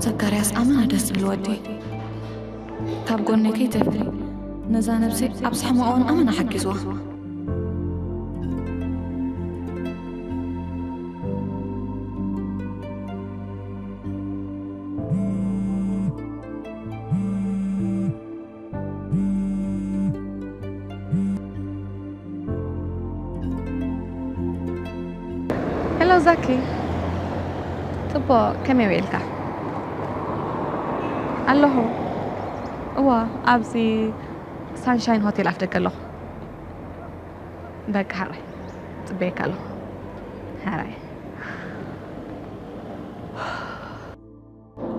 ዘካርያስ ኣመና ደስ ዝብል ወዲ። ካብ ጎነይ ከይተፍሊ፣ ነዛ ነብሰይ ኣብ ዝሕመቐ እዋን ኣመና ሓጊዝዋ። ሄሎ ዛኪ፣ ጽቡቕ፣ ከመይ ውዒልካ? ኣለኹ። እዋ፣ ኣብዚ ሳንሻይን ሆቴል ኣፍ ደገ ኣለኹ። በቃ፣ ሓራይ፣ ጽበየካ ኣለኹ። ሓራይ።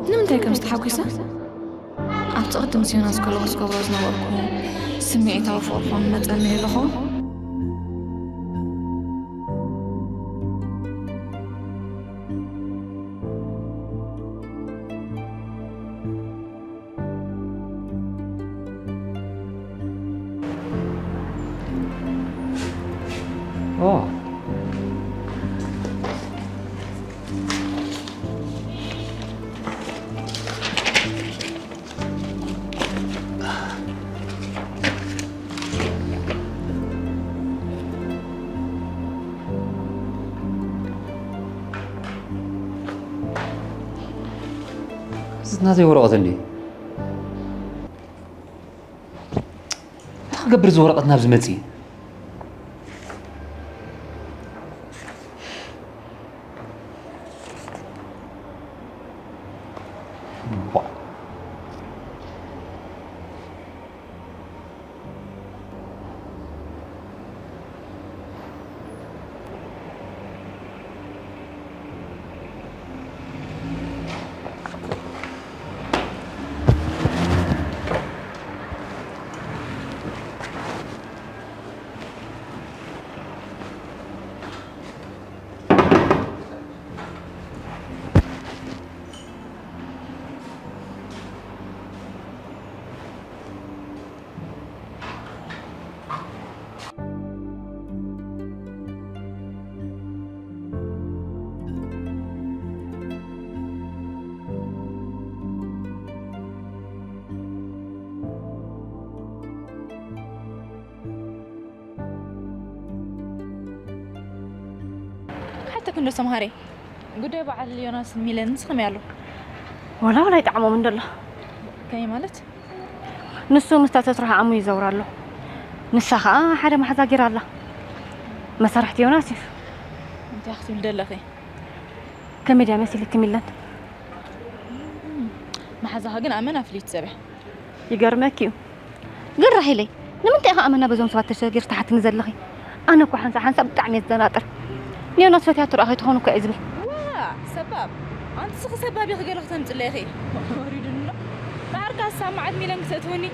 ንምንታይ ከም ዝተሓጒሰ ኣብቲ ቅድም ምስ ዮናስ ከለኹ ዝገብሮ ዝነበርኩ ስምዒታዊ ፍቕሪ ክኾን መጸኒ ይህሉ ኸውን? ኦ። እዚ ናተይ ወረቐት እንድዩ። እንታይ ክገብር እዚ ወረቐት ናብዚ መጺኡ? ሓተክ እንዶ ሰምሃረይ፣ ጉዳይ በዓል ዮናስን ሚለንስ ከመይ ኣሎ? ወላ ወላ ኣይጠዓሞምን ደሎ። ከመይ ማለት? ንሱ ምስታ ተትረሃ ዓሙ ይዘውር ኣሎ። ንሳ ኸኣ ሓደ መሓዛ ጌራ ኣላ። መሳርሕቲ ዮናስ እዩ። እንታይ ክትብል ደለኺ? ከመይ ድያ መሲልኪ ሚለን? መሓዛኻ ግን ኣመና ፍልይቲ ሰብ እያ። ይገርመኪ እዩ። ግን ራሄለይ፣ ንምንታይ ኢኻ ኣመና በዞም ሰባት ተሸጊር ትሓትኒ ዘለኺ? ኣነ እኮ ሓንሳብ ሓንሳብ ብጣዕሚ እየ ዝደናጥር። ንዮናስ ፈትያቶ ደኣ ከይትኾኑ እኮ እየ ዝብል። ዋ፣ ሰባብ። ኣንቲ ስኺ ሰባብ ኢኺ ገለ ክተምጽለይ ኢኺ። ወሪዱኒ ኣሎ። ዳሕርካ ሳብ መዓት ሚለን ክተእትውኒ?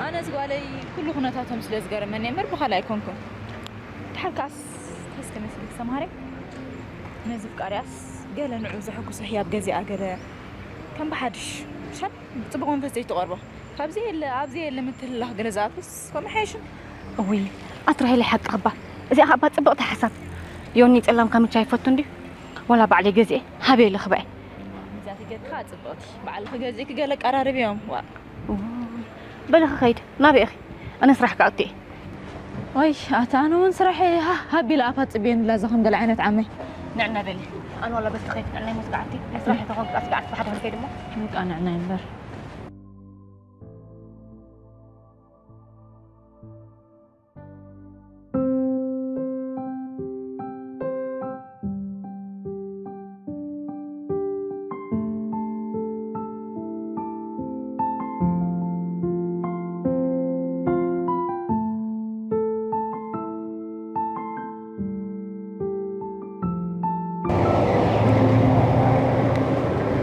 ኣነስ ጓለይ ኩሉ ኩነታቶም ስለ ዝገረመኒ እምበር ብኻልእ ኣይኮንኩን። ድሓር ከኣስ ተስከ መስልክ ሰምሃረይ። ነዚ ፍቃሪያስ ገለ ንዑ ዘሐጉሶ ህያብ ገዚኣ ገለ ከም ብሓድሽ ሻብ ጽቡቕ መንፈስ ዘይትቐርቦ። ካብዚ የለ፣ ኣብዚ የለ ምትልላኽ ገለ ዝኣትውስ ከምኡ ሓይሹ። እውይ፣ ኣቲ ራሄለይ ሓቂ እባ። እዚኣ እባ ጽብቕቲ ሓሳብ። ዮኒ ጸላም ካምቻ ይፈቱ እንድዩ። ወላ ባዕለይ ገዚኤ ሃበይ ልኽበኤ። እዛ ትገድካ ጽብቕቲ። ባዕልኺ ገዚእኪ ገለ ቀራርብዮም። ዋ። እውይ፣ በሊ ክኸይድ። ናበይ ኢኺ? ኣነ ስራሕ ክኣቱ እየ። ወይ፣ ኣታ ኣነ እውን ስራሕ ሃ-፣ ሃቢለ ኣፋ ጽብየን ላዛ ከም ገለ ዓይነት ዓመይ። ንዕና በሊ። ኣነ ዋላ በስቲ ከይድ ንዕና ይመስጋዕቲ። ስራሕ ተኾንኩ ኣስጋዕቲ ብሓደ ከይድ እሞ። በቃ ንዕና እምበር።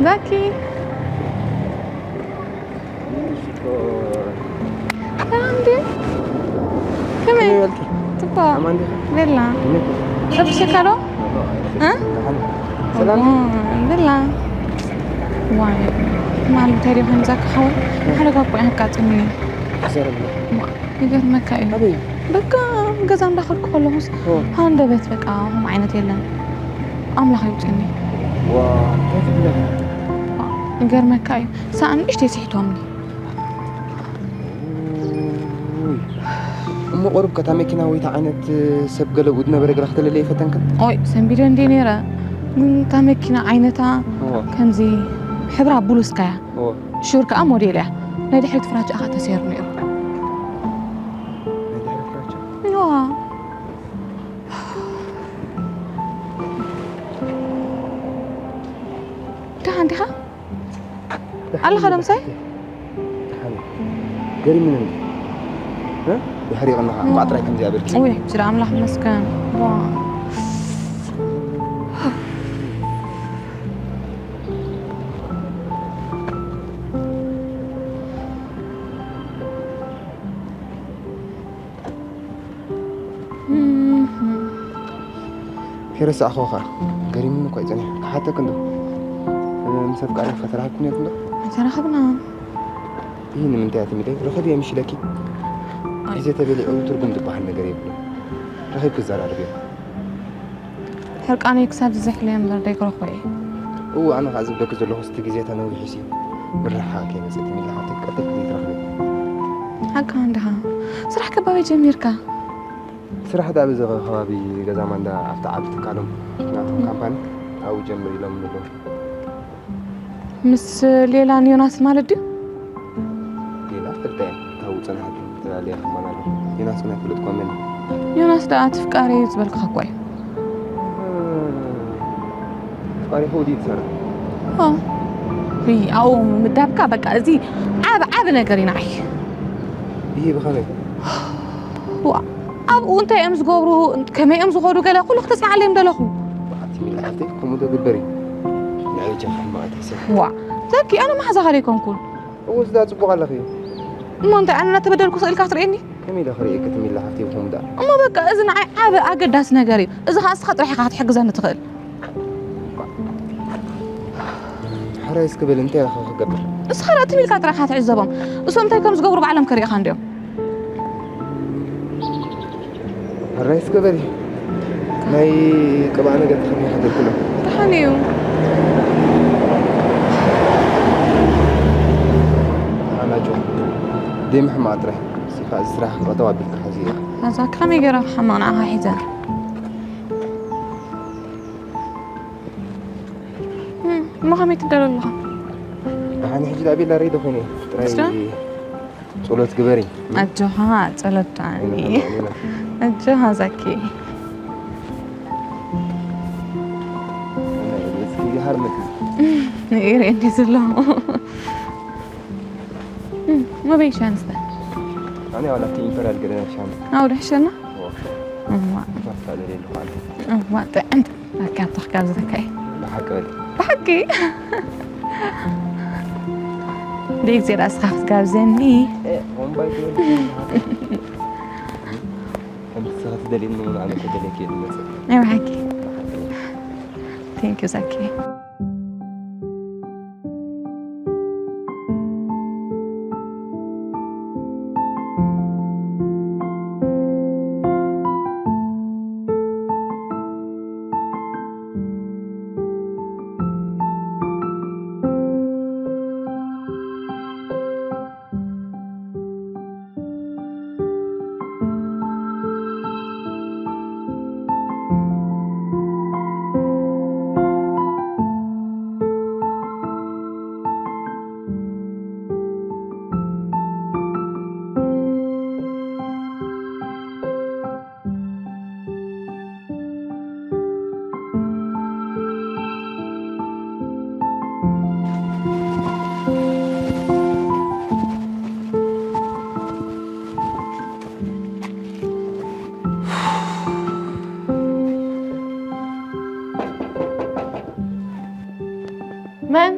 ዛኪ። ሰላም ድዩ? ከመይ? ከመይ በልኪ? ጽቡቕ። ኣማን ዲኺ? ቤላ። ከመይ? ረብሽካ ዶ? እ? ደሓን። ሰላም? ኦ፣ ቤላ። ዋይ፣ ማል እንታይ ድዩ ከምዛ ክኸውን? ሓደ ጋር እኮ ኣጋጢሙኒ። ክዛረብ ኣሎ። ይገርመካ እዩ። ኣበይ? በቃ ገዛ እንዳኸድኩ ከለኹስ ኦ። ሃንደበት በቃ ከምኡ ዓይነት የለን። ኣምላኽ ይውፅኒ። ዋ፣ እንታይ ትብለኒ? ይገርመካ እዩ፣ ሳኣን ንእሽተይ ስሒቶምኒ። እሞ ቁሩብ ከታ መኪና ወይታ ዓይነት ሰብ ገለብኡ ዝነበረ ገለ ክተለለየ ፈተንክን? ኦይ፣ ሰንቢደ እንዴ ነይረ። ግን እታ መኪና ዓይነታ እዎ። ከምዚ ሕብራ ብሉስካያ። እዎ። ሹር ከዓ ሞዴል እያ። ናይ ድሕሪት ፍራቻ ከዓ ተሰይሩ ነይሩ። ናይ ድሕሪ ፍራቻ? እዋ። ደሓን ዲኻ? ኣለኻ ዶ ምሳይ? ገሪምኒ እንዲ ድሕሪ ይቕንኻ እምበኣ ጥራይ ከምዚኣ ብርኪ። ውይ፣ ጅራ ኣምላኽ ይመስገን። ዋ። ከይረሳዕኹኻ ገሪምኒ እኳ እዩ ጸኒሑ። ክሓተክ እንዶ ምስ ኣፍቃሪኻ ተራኺብኩም ነርኩም ዶ? ኣይተራኸብና። ይህ ንምንታይ ኣትሚለይ ርኸብ እዮም ይሽለኪ። ግዜ ተበሊዑ ትርጉም ዝበሃል ነገር የብሉን። ረኺብኪ ዘራርብ እዮም። ሕርቃነይ ክሳብ ዝዝሕለ እምበር ደይክረኽቦ እየ። እው ኣነ ከዓ ዝብለኪ ዘለኹ እስቲ ግዜ ተነዊሑሲ ምርሕሓቕ ከይመፅእ ትም ኢልካ ሓተይ ቀልጢፍኪ ዘይትረኽቢ። ሓቅኻ እንድኻ ስራሕ ከባቢ ጀሚርካ? ስራሕ ዳ ኣብዚ ከባቢ ገዛ ማንዳ ኣብቲ ዓቢ ትካሎም ናቶም ካምፓኒ ኣብኡ ጀምር ኢሎም ንብሎም። ምስ ሌላን ዮናስ ማለት ድዩ? ሌላ ፍልጠ እያ እታ ውፅእ ናሃቱ ዝተፈላለየ ከማን ኣሎ። ዮናስ ግን ኣይፍለጥኮ መን እዩ? ዮናስ ደኣ እቲ ፍቃረይ እዩ ዝበልክኻ እኳ እዩ። ፍቃሪ ኸው ድዩ ዝሰርሕ? ኦ። እይ፣ ኣብኡ ምምዳብካ በቃ እዚ ዓብ ዓብ ነገር እዩ ንዓይ። ይህ ብኸመይ? ዋ፣ ኣብኡ እንታይ እዮም ዝገብሩ፣ ከመይ እዮም ዝኸዱ ገለ ኩሉ ክተፅናዓለይ ምደለኹ። ኣቲ ሚላ ሓፍተይ ከምኡ ዶ ግበሪ? ንዓይ ጃ ሕማቕ ኣይትሕሰብ። ዋ፣ ዘኪ ኣነ መሓዛኻ ደይኮንኩን። እወ ስዳ ጽቡቕ ኣለኺ። እሞ እንታይ ኣነ እናተበደልኩ ስቕ ኢልካ ክትርእየኒ? ከመይ ኢለ ክርእየኪ እቲ ሚላ ሓፍተይ ብኸምኡ ደኣ? እሞ በቃ እዚ ንዓይ ዓቢ ኣገዳሲ ነገር እዩ። እዚ ኸኣ ንስኻ ጥራሕ ኢኻ ክትሕግዘኒ ትኽእል። ሕራይ እስኪ በሊ እንታይ ኢኻ ክገብር? ንስኻ ደኣ ትም ኢልካ ጥራሕ ኢኻ ትዕዘቦም። እሶም እንታይ ከም ዝገብሩ ባዕሎም ከርእዩኻ እንድዮም። ሕራይ እስከ በሊ ናይ ቅብኣ ነገር ተኸኒ ሓደርኩሎ። ደሓን እዩ። ኣናጆ ደይ ምሕማቕ ጥራሕ ሲፋ እዚ ስራሕ ክቐጠው ኣቢልካ ሓዚ ኢኻ። ኣዛ ከመይ ገይራ ክሓማቕ ንዓኻ ሒዘ? እም፣ እሞ ከመይ ትዳሎ ኣለኻ? ደሓን ሕጂ ዳ ቤላ ሬዶ ኮይነ ጥራይ እስከ? ጸሎት ግበሪ። ኣጆኻ፣ ጸሎት ደኣ እኔ። ኣሜን፣ ኣሜን። ኣጆኻ ዛኪ። እስኪ ይሃርመት። ንኤሪ እንዲ ዘሎ። መበይ ሻንስተ? ኣነ ዋላ እቲ ኢምፐራል ገለ ሻንስ። ኣው ድሕሸና? እዋ። እዋ፣ ጥዕምቲ። ኣካብትኽ ጋብዘካ እየ። ብሓቂ በል። ብሓቂ። ብእግዚኣብሔር ኣስኻ ክትጋብዘኒ። ከምቲ ንስኻ ትደልየኒ እውን ኣነ ተደልየኪ እየ ዝመፅእ። ናይ ብሓቂ። Thank you ዛኪ። መን?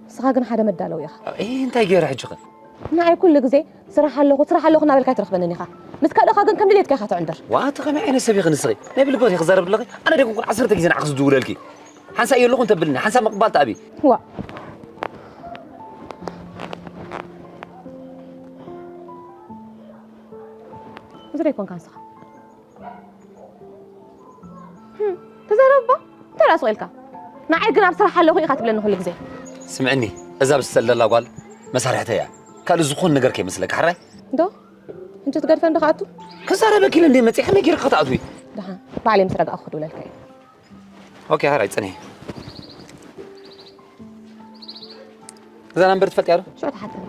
ንስኻ ግን ሓደ መዳለዊ ኢኻ። እይ እንታይ ገይረ ሕጂ ኸ? ንዓይ ኩሉ ግዜ ስራሕ ኣለኹ ስራሕ ኣለኹ እናበልካ ኣይትረኽበንን ኢኻ። ምስ ካልእኻ ግን ከም ድሌትካ ኢኻ ትዕንድር። ዋእ ኣቲ ከመይ ዓይነት ሰብ ኢኺ ንስኺ? ናይ ብልቢ ዲኺ ክዛረብ ኣለኺ? ኣነ ደይኮንኩን ዓሰርተ ግዜ ንዓኺ ዝድውለልኪ። ሓንሳእ የለኹን ተብልኒ፣ ሓንሳእ ምቕባል ትኣብዪ። ዋእ። እዚ ዶ ኣይኮንካን ንስኻ? ስቕ ኢልካ። ንዓይ ግን ኣብ ስራሕ ኣለኹ ኢኻ ትብለኒ ኩሉ ግዜ። ስምዕኒ፣ እዛ ብስሰል ዘላ ጓል መሳርሕተይ እያ። ካልእ ዝኾነ ነገር ከይመስለካ፣ ሕራይ? እንዶ? እንጂ ትገድፈን ዶ ክኣቱ? ክዛረበኪ ኢለ እንደ መፂእ ከመይ ገይርካ ክትኣትዊ? ደሓን፣ ባዕለይ ምስ ረጋእኩ ክድውለልካ እየ። ኦኬ፣ ሕራይ፣ ፅንሒ። እዛ ናምበር ትፈልጥያ ዶ? ሽዑ ትሓተኒ።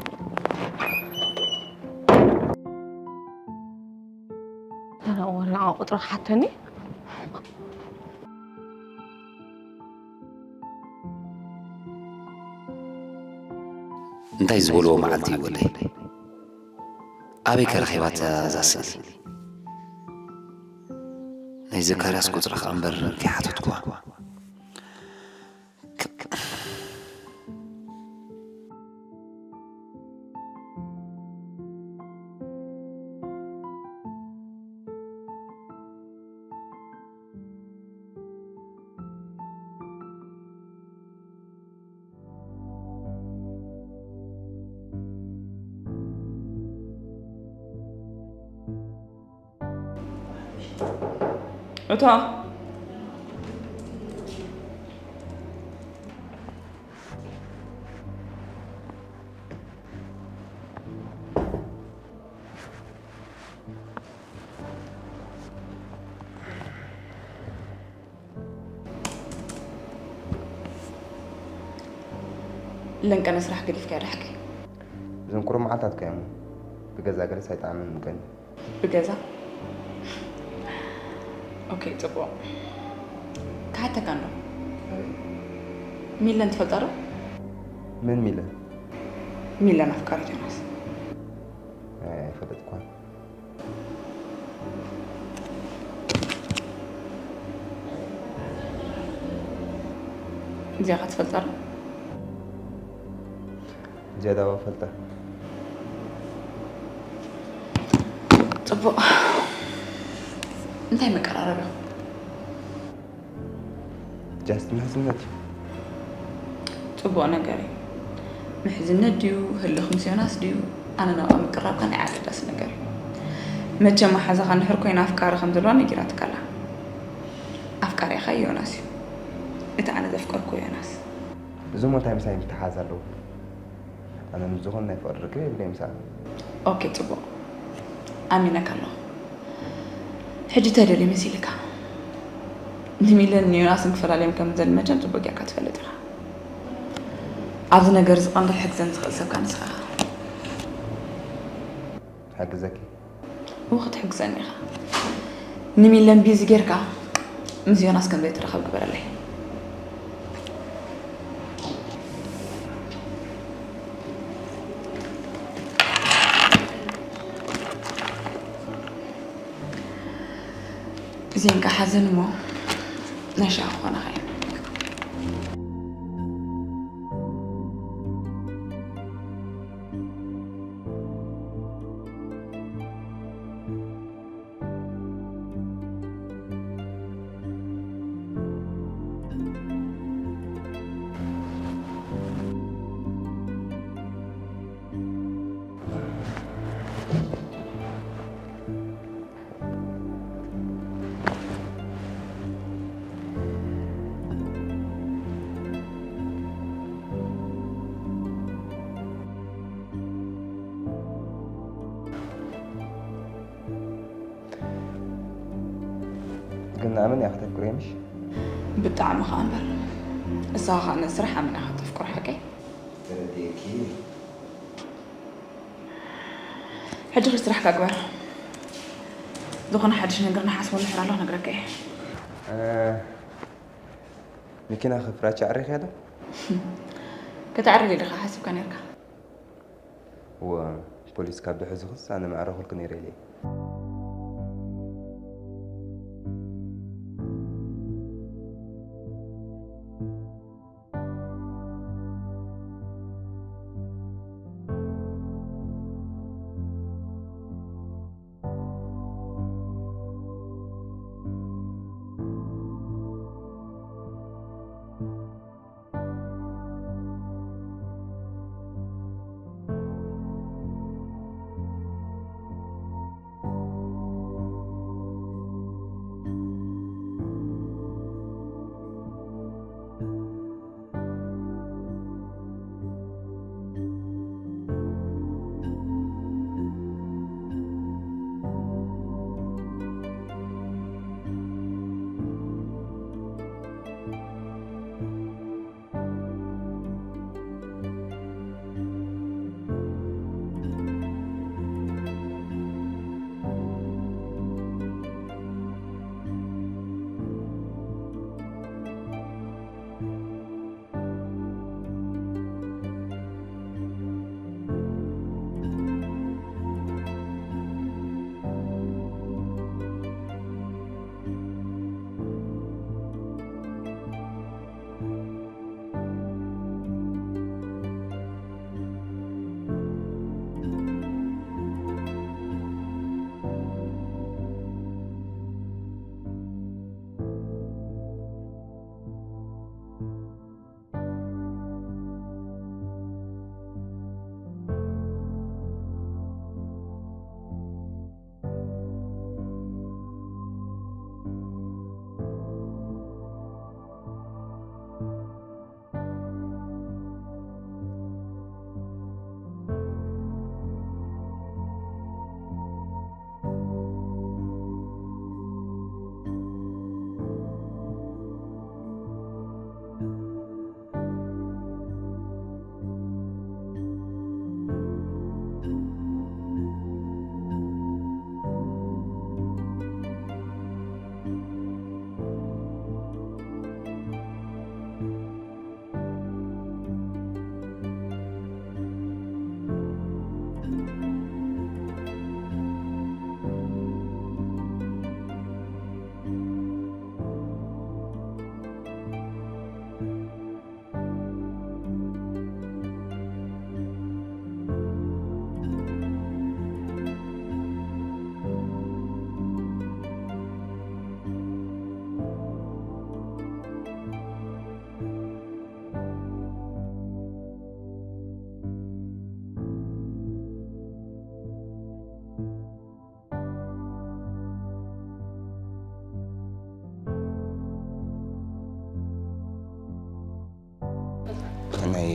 ተራ ወላ ቁጽሩ ሓተኒ። እንታይ ዝበልዎ መዓልቲ እዩ ወደይ? ኣበይ ከ ረኺባታ እዛ ስእሊ? ናይ ዘካርያስ ቁጽሪ ከኣ እምበር ከይሓተትኩዋ። እታ ለንቀነ ስራሕ ገዲፍካ ዳሕኪ። እዞም ቁሩብ መዓልታት ከዮም ብገዛ ገለስ ኣይጠዓምን ምቀን። ብገዛ? ኦኬ፣ ጽቡቕ። ክሓተካ እንዶ። ሚለን ትፈልጣ ዶ? መን ሚለን? ሚለን ኣፍቃሪት ዮናስ። ኣይ፣ ኣይፈለጥኳን። እዚኣ ኸ ትፈልጣ ዶ? እዚኣ ዳዋ ፈልጣ። ጽቡቕ። እንታይ መቀራረቢኹም? ጃስት ምሕዝነት እዩ። ጽቡቕ ነገር እዩ። ምሕዝነት ድዩ፣ ህልኽ ምስ ዮናስ ድዩ፣ ኣነ ናብኣ ምቅራብካ ናይ ዓዲ ዳስ ነገር እዩ። መቸም መሓዛኻ እንድሕር ኮይና ኣፍቃሪ ከም ዘለዋ ነጊራትካ ኣላ። ኣፍቃሪኻ ዮናስ እዩ። እቲ ኣነ ዘፍቀርኩ ዮናስ። እዞም እንታይ ምሳይ ምትሓዝ ኣለዎ? ኣነ ምስ ዝኾነ ናይ ፍቕሪ ርክብ የብለይ ምሳኣ። ኦኬ፣ ጽቡቕ። ኣሚነካ ኣለኹ። ሕጂ እንታይ ደልዩ መሲልካ? ንሚለን ንዮናስን ክፈላለዮም ከም ዝደሊ መቸም ጽቡቕ ጌርካ ትፈልጥ ኢኻ። ኣብዚ ነገር እዚ ቀንዲ ክሕግዘኒ ዝኽእል ሰብ ከኣ ንስኻ ኢኻ። ክሕግዘኪ? እወ፣ ክትሕግዘኒ ኢኻ። ንሚለን ቢዚ ጌርካ ምስ ዮናስ ከም ዘይትራኸብ ግበረለይ። እዚአን ከ ሓዘን እሞ ናይ ሻሂ ክኾናኻ እየን። ግን ኣመን እያ ከተፍቅሮ ምሽ? ብጣዕሚ ኸዓ እምበር። እሳ ኸዓ ነዚ ስራሕ ኣመን እያ ከተፍቅሮ ሓቀይ? ተረዲእኪ። ሕጂ ኽድ ስራሕካ ግበር። ዝኾነ ሓድሽ ነገር ንሓስቦ እንድሕር ኣሎ ክነግረካ እየ። እ፣ መኪና ኽፍራቻ ኣዕሪኽያ ዶ? ከተዕርር ኢኻ ሓሲብካ ነርካ? እወ፣ ፖሊስ ካብ ዝሕዙኽስ ኣነ ምዓረኹልኪ ነይረ ኢለ።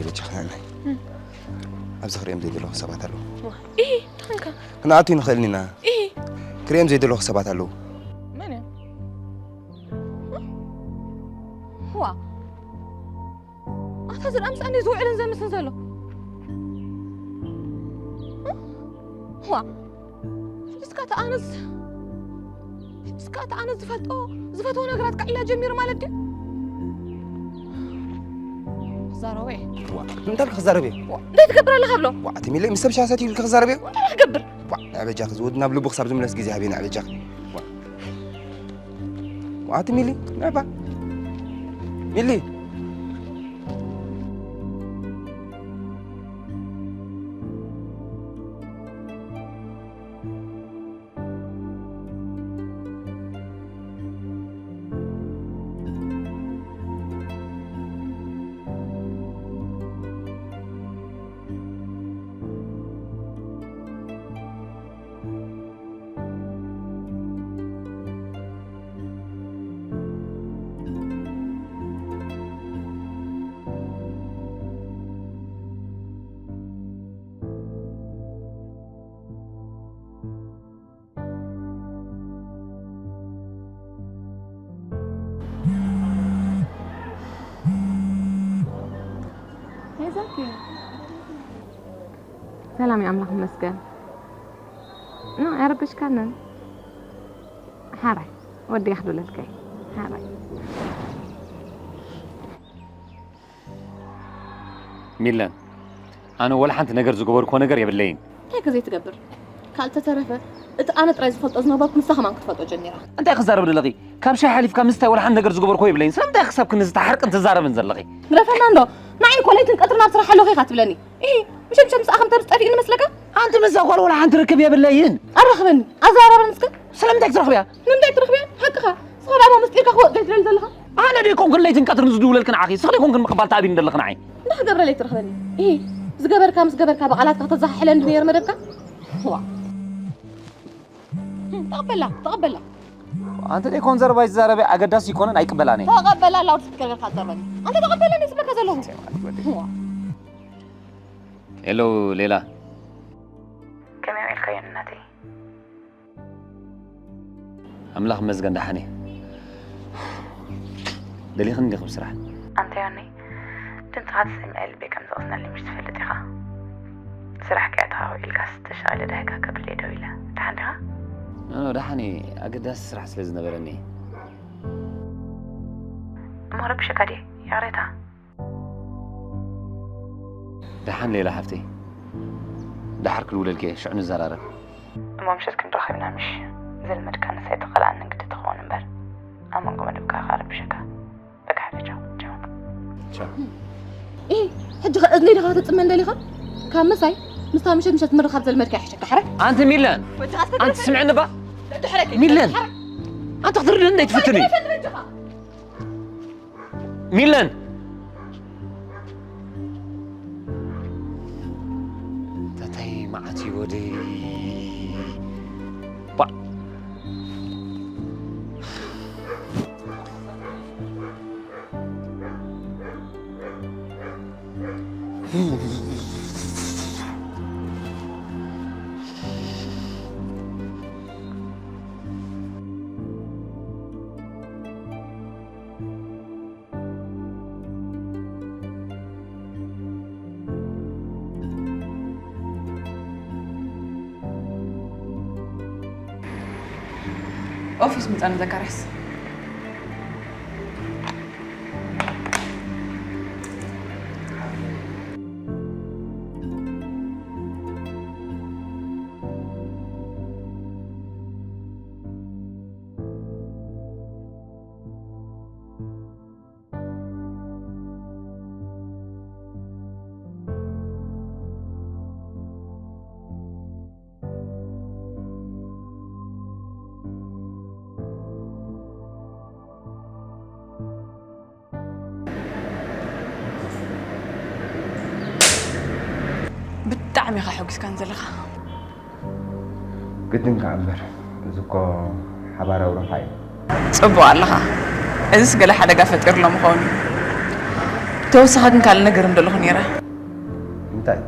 ይበጃ ክናናይ። ኣብዚ ክሪኦም ዘይደለኹ ሰባት ኣለዉ። ዋ፣ ኢሂ፣ ታንካ። ክንኣቱ ንኽእል ኢና። ኢሂ። ክሪኦም ዘይደለኹ ሰባት ኣለዉ። መን እዮም? ዋ፣ ኣታ ዝርኣ ምስኣኒ ዝውዕልን ዘምስን ዘሎ። ዋ፣ እስካ ተኣነስ። እስካ ተኣነስ ዝፈልጦ፣ ዝፈትዎ ነገራት ክዕላ ጀሚሩ ማለት ድዩ? ክዛረቦ እየ። ዋ፣ እንታይ ኢልካ ክዛረብ እየ? ዋ፣ እንታይ ትገብር ኣለኻ ብሎ? ዋ፣ ኣቲ ሚለይ፣ ምስ ሰብ ሻሂ ሰትዩ ኢልካ ክዛረብ እየ? እንታይ ክገብር? ዋ፣ ንዕበጃኺ ዝወድ ናብ ልቡ ክሳብ ዝምለስ ግዜ ሃብየ ንዕበጃኺ። ዋ። ዋ፣ ኣቲ ሚሊ፣ ንዕባ። ሚሊ። ሄይ ዛኪ። ሰላም፣ ኣምላኽ ይመስገን። ኖ፣ ኣረበሽካንን። ሓራይ፣ ወዲ ያኽዱለልከይ። ሓራይ። ሚለን፣ ኣነ ወላ ሓንቲ ነገር ዝገበርኩዎ ነገር የብለይን። እንታይ ከ ዘይትገብር? ካልተተረፈ፣ እቲ ኣነ ጥራይ ዝፈልጦ ዝነበርኩ ንሳ ከማን ክትፈልጦ ጀሚራ። እንታይ ክዛረብ ዘለኺ? ካብ ሻሂ ሓሊፍካ ምስታይ ወላ ሓንቲ ነገር ዝገበርኩዎ የብለይን። ስለምንታይ ክሳብ ክንዚ ትሓርቅን ትዛረብን ዘለኺ? ግረፈና እንዶ፣ ንዓይ እኮ ለይትን ቀትርን ኣብ ስራሕ ኣለኹ ኢኻ ትብለኒ። ኢሂ፣ ምሸት ምሸት ምስኣ ከም ተርፍ ጠፊእኒ መስለካ? ኣንቲ ምስዛ ጓል ወላ ሓንቲ ርክብ የብለይን። ኣራኽበኒ፣ ኣዘራረበኒ እስከ። ስለምንታይ ክትረኽብያ? ንምንታይ ትረኽብያ? ሓቅኻ። ንስኻ ደኣ እሞ ምስጢርካ ክወጽእ ትደሊ ዘለኻ? ኣነ ዶ ይኮንኩን ለይትን ቀትርን ዝድውለልኪ ንዓኺ? ንስኺ ዶ ይኮንኩን ምቕባል ትኣብይኒ ዘለኺ ንዓይ? እንታይ ክገብረለይ ትረኽበኒ? ኢሂ፣ ዝገበርካ ምስ ገበርካ ብቓላት ከተዘሓሕለኒ ድዩ ነይረ መደብካ? ዋ። ተቐበላ፣ ተቐበላ። ኣንቲ ደይ ኮንዘርቫ ይዛረበ ኣገዳሲ ይኮነን ኣይቅበላን እየ። ተቐበላ፣ ላውድ ስፒከር ጌርካ ትዛረበኒ። ኣንተ ተቐበለኒ ዝብለካ ዘለኹ። ዋ። ሄሎ ሌላ። ከመይ ውዒልካዮ እናተይ? ኣምላኽ ይመስገን ደሓን እየ። ደሊኽኒ ዲኺ ብስራሕ? ኣንታ ዮኒ፣ ድምፅኻ ተሰሚዐ ልበይ ከም ዝቐስነለይ ምሽ ትፈልጥ ኢኻ። ስራሕ ከይኣተኻ ውዒልካስ ተሻቒለ ዳሂካ ከብለይ ደው ኢለ። ደሓን ዲኻ? ኖ፣ ኖ፣ ደሓን እየ። ኣገዳሲ ስራሕ ስለ ዝነበረኒ እየ። እሞ ረቢሸካ ድየ? ይቕሬታ። ደሓን ሌላ ሓፍተይ፣ ደሓር ክድውለልኪ እየ፣ ሽዑ ንዘራረብ። እሞ ምሸት ክንራኸብ ኢና ምሽ? ዘልመድካ ንሳ ኣይትቐልኣንን ግዲ ትኸውን እምበር፣ ኣብ መንጎ መደብካ ከኣ ረብሸካ። በቃ፣ ሕጂ ቻው፣ ቻው። ቻው። ኢሂ፣ ሕጂ ኸ እዝነይ ዲኻ ክትጽመን ደሊኻ? ካብ ምሳይ ምስታ ምሸት ምሸት ምርኻብ ዘልመድካ ይሕሸካ፣ ሕረ? ኣንቲ ሚለን፣ ወዲ ኣስተግረፈ። ኣንቲ ስምዕኒ ባ? ድሕረከይ፣ ሚለን፣ ሕረ? ኣንቲ ክትርድእኒ ኣይትፍትኒ። ወዲ ኣስተግረፈ። ሚለን! ታታይ መዓት እዩ ወደይ። ባ- ኦፊስ ምጻኒ ዘካርያስ። ብጣዕሚ ኢኻ ሐጒስካን ዘለኻ። ግድን ከኣ እምበር፣ እዚ እኮ ሓባራዊ ረብሓ እዩ። ጽቡቕ ኣለኻ። እዚስ ገለ ሓደጋ ፈጢሩሎም ይኸውን እዩ። ተወሳኺ ግን ካልእ ነገር እንደለኹ ነይረ። እንታይ?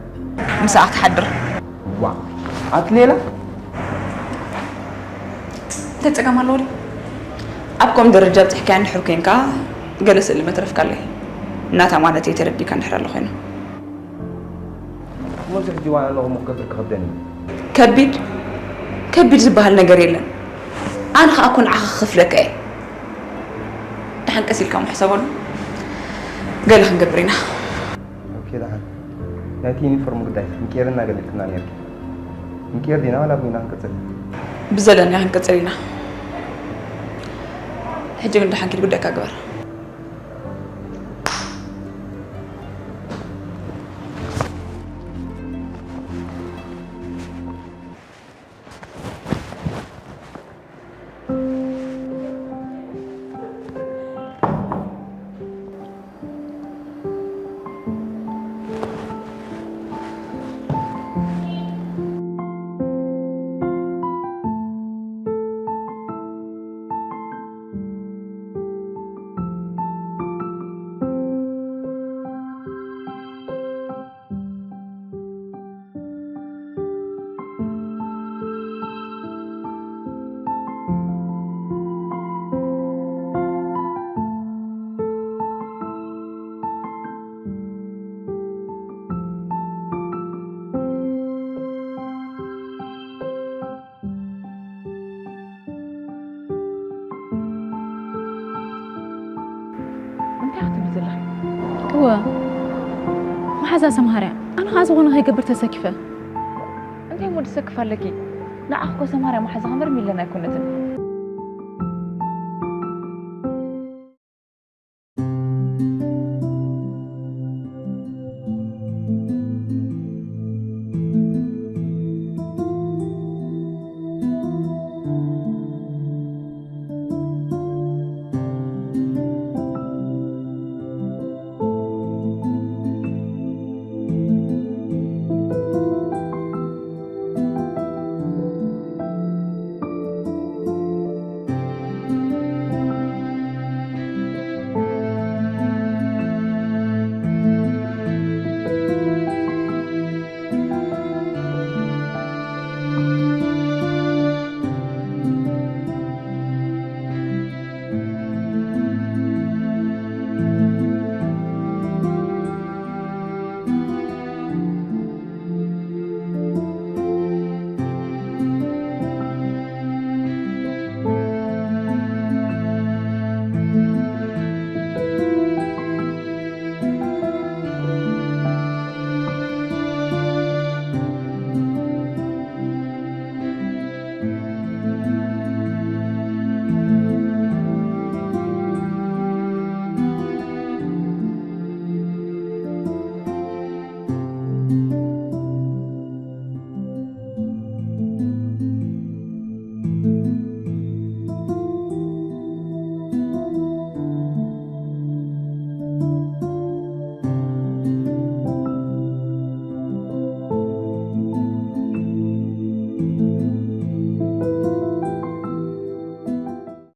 ምሳኣ ክትሓድር። ዋ ኣቲ ሌላ እንታይ ጸገም ኣለዎ ድዩ? ኣብ ከምኡ ደረጃ ኣብጺሕካያ እንድሕር ኮይንካ ገለ ስእሊ መትረፍካ ኣለይ። እናታ ማለት እየ ተረዲእካ እንድሕር ኣሎ ኮይኑ። እሞ እዚ ሕጂ ዋላ ኣለኹ እሞ ክገብር ክኸብደኒ እዩ። ከቢድ ከቢድ ዝበሃል ነገር የለን። ኣነ ኸኣ እኮ ንዓኻ ክኸፍለካ እየ። ደሓን ቀስ ኢልካ እሞ ሕሰበሉ። ገለ ክንገብር ኢና። ኦኬ ደሓን። ናይቲ ዩኒፎርም ጉዳይ ምቄርና ገሊጽክና ነይርኪ። ምቄር ዲና ዋላ ብይና ክንቅጽል? ብዘለና ክንቅጽል ኢና። ሕጂ ግን ደሓን ኪድ ጉዳይካ ግበር። እንታይ ክትብል ዘለኺ? እወ፣ መሓዛ ሰምሃር እያ። ኣነ ኸዓ ዝኾነ ከይገብር ተሰኪፈ። እንታይ እሞ ትሰክፍ ኣለኪ? ንዓኺ እኮ ሰምሃር እያ መሓዛኺ እምበር ሚለን ኣይኮነትን።